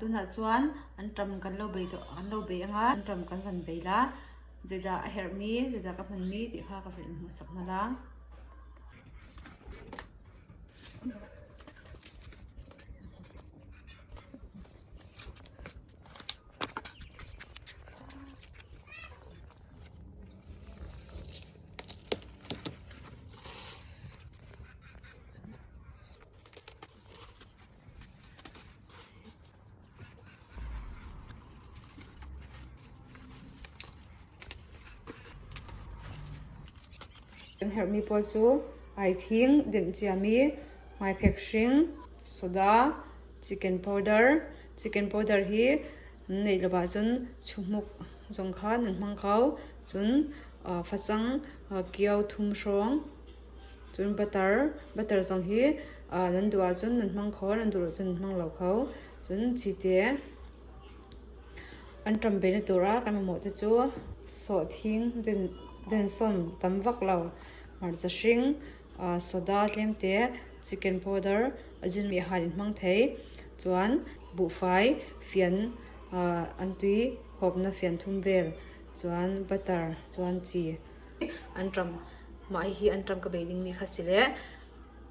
Tunah chuan anṭam kan lo bei tawh kan lo bei anga anṭam kan van bei la zeidah a herh mi zeidah ka hman mi tih kha ka van inhmuhsak hna la. Kan herhmi pawl cu aithing, denh ciami, hmaiphek hring, soda, chicken powder. Chicken powder hi nan neih lo ahcun chuhmuk zong kha nan hmang kho. Cun facang kio thum hrawng. Cun butter, butter zong hi nan duh ahcun nan hmang kho, nan duh lo cun nan hmang lo kho. Cun cite anṭam ve na tur ah kan mamawh te cu sawhthing, densawm tam vak lo, hmarcha hring, soda tlemte, chicken powder, ajin mi hal in hmang thei. Chuan buhfai, fian, antui hawpna fian thum vel, chuan butter, chuan chi. Anṭam mah hihi anṭam ka bei dingmi kha si le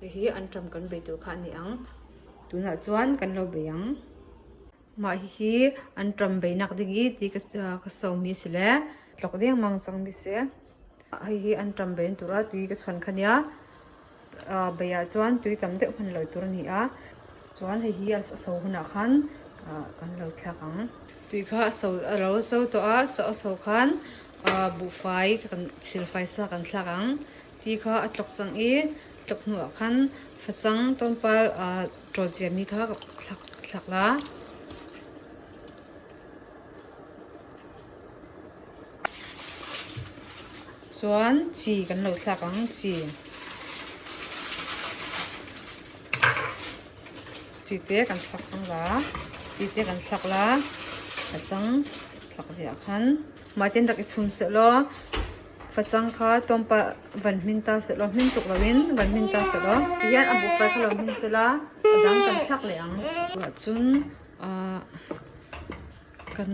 hihi anṭam kan bei tur kha a ni ang. Tunah chuan kan lo bei ang. Mah hihi anṭam beinak ding i ti ka somi a si le tlok dengmang cangmi si. Hihi anṭam bei tur ah tui ka chuan kha nia. Bei ah chuan tui tam deuh hman lo tur a ni a. Chuan hihi a so hunah khan kan lo thlak ang. Tui kha a so a lo so tawh a, a so khan buhfai kan thilfai sa kan thlak ang. Ti kha a tlok cang i tlok hnuah khan facang tlawmpal ṭawl ciami kha ka thlak la. Chuan ci kan lo thlak ang ci. Cite kan thlak cang la. Cite kan thlak la. Facang thlak ve ah khan. Mah ten rak i chum sehlaw facang kha tlawmpal van hmin ta sehlaw hmin tuk loin van hmin ta sehlaw tihian a buhfai kha lo hmin sela a dang kan thlak leh ang. Cun kan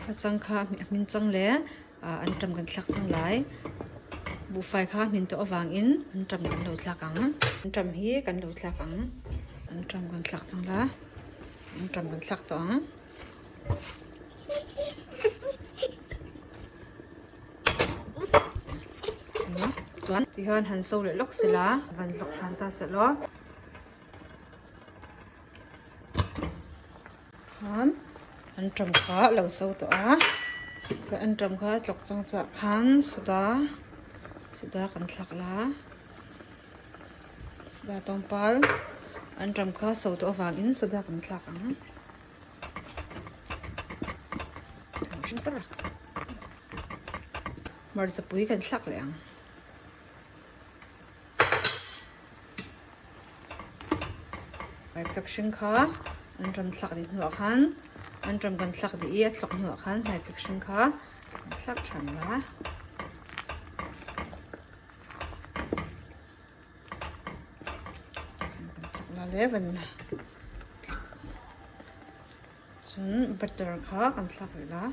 facang kha a hmin cang le anṭam kan thlak cang lai. Buhfai kha hmin tawh avangin anṭam kan lo thlak ang. Anṭam hi kan lo thlak ang. Anṭam kan thlak cang la. Anṭam kan thlak tawh ang. Chuan tihian han so leh lawk sela van hlawk than ta selaw. Khan anṭam kha a lo so tawh a kan anṭam kha tlawk chang chah khan soda soda kan thlak la soda tlawmpal anṭam kha so tawh avangin soda kan thlak ang. Hmarcha pui kan thlak leh ang. Hmaiphek hring kha anṭam thlak dih hnuah khan anṭam kan thlak dih i a thlok hnuah khan hmaiphek hring kha kan thlak ṭhan la. Kan chak la le van cun butter kha kan thlak rih la.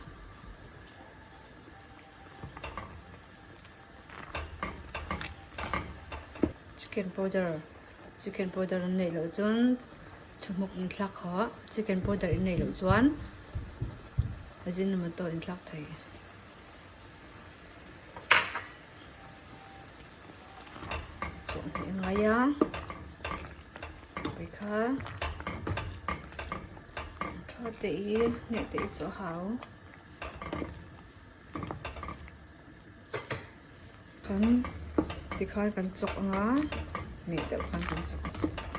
Chicken powder chicken powder an neih loh cun chumuk in thlak khawh. Chicken powder in neih loh cun ajinomoto in thlak thei. Chawhmeh ngai a pei kha tha te i neh te i cawh a hau. Kan tikhan kan cawk anga neh deuh khan kan cawk.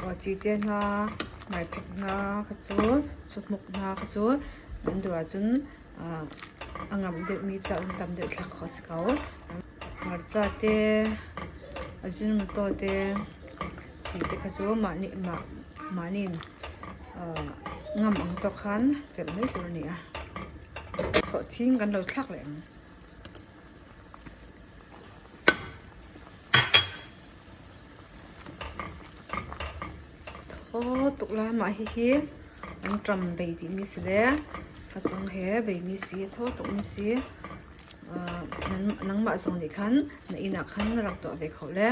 Aw cite hna, hmaiphek hna kha cu, chukmuk hna kha cu nan duh ahcun a ngamh deuhmi cauk tam deuh thlak khawh a si ko. Hmarcha te, ajinomoto te, si te kha cu mah nih mah mah nih ngam ang tawk khan telh mai tur a ni a. Sawhthing kan lo thlak leh ang. Thaw tuk la mah hihi. Anṭam bei timi si le facang he beimi si a thaw tukmi si. Nangmah zong nih khan na inn ah khan na rak tuah ve kho le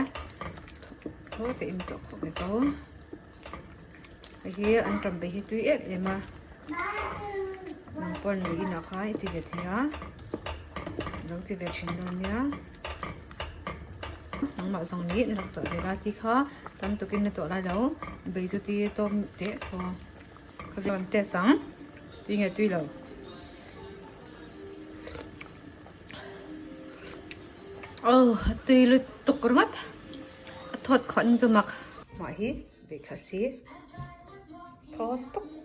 thaw tein tuah khawh ve ko. Hihi anṭam bei hi tui emem a. Nang pawn na inn ah khan i ti ve thei a. Lo ti ve chin dawn nia. Nangmah zong nih na rak tuah ve la ti kha tam tukin na tuah lai lo. Bei cu ti tawm te khaw. Ka kan te cang. Tui nge tui lo. Oh, tui lu tuk ringot. A thawt khon chu mak. Mah hi bei kha si. Thaw tuk.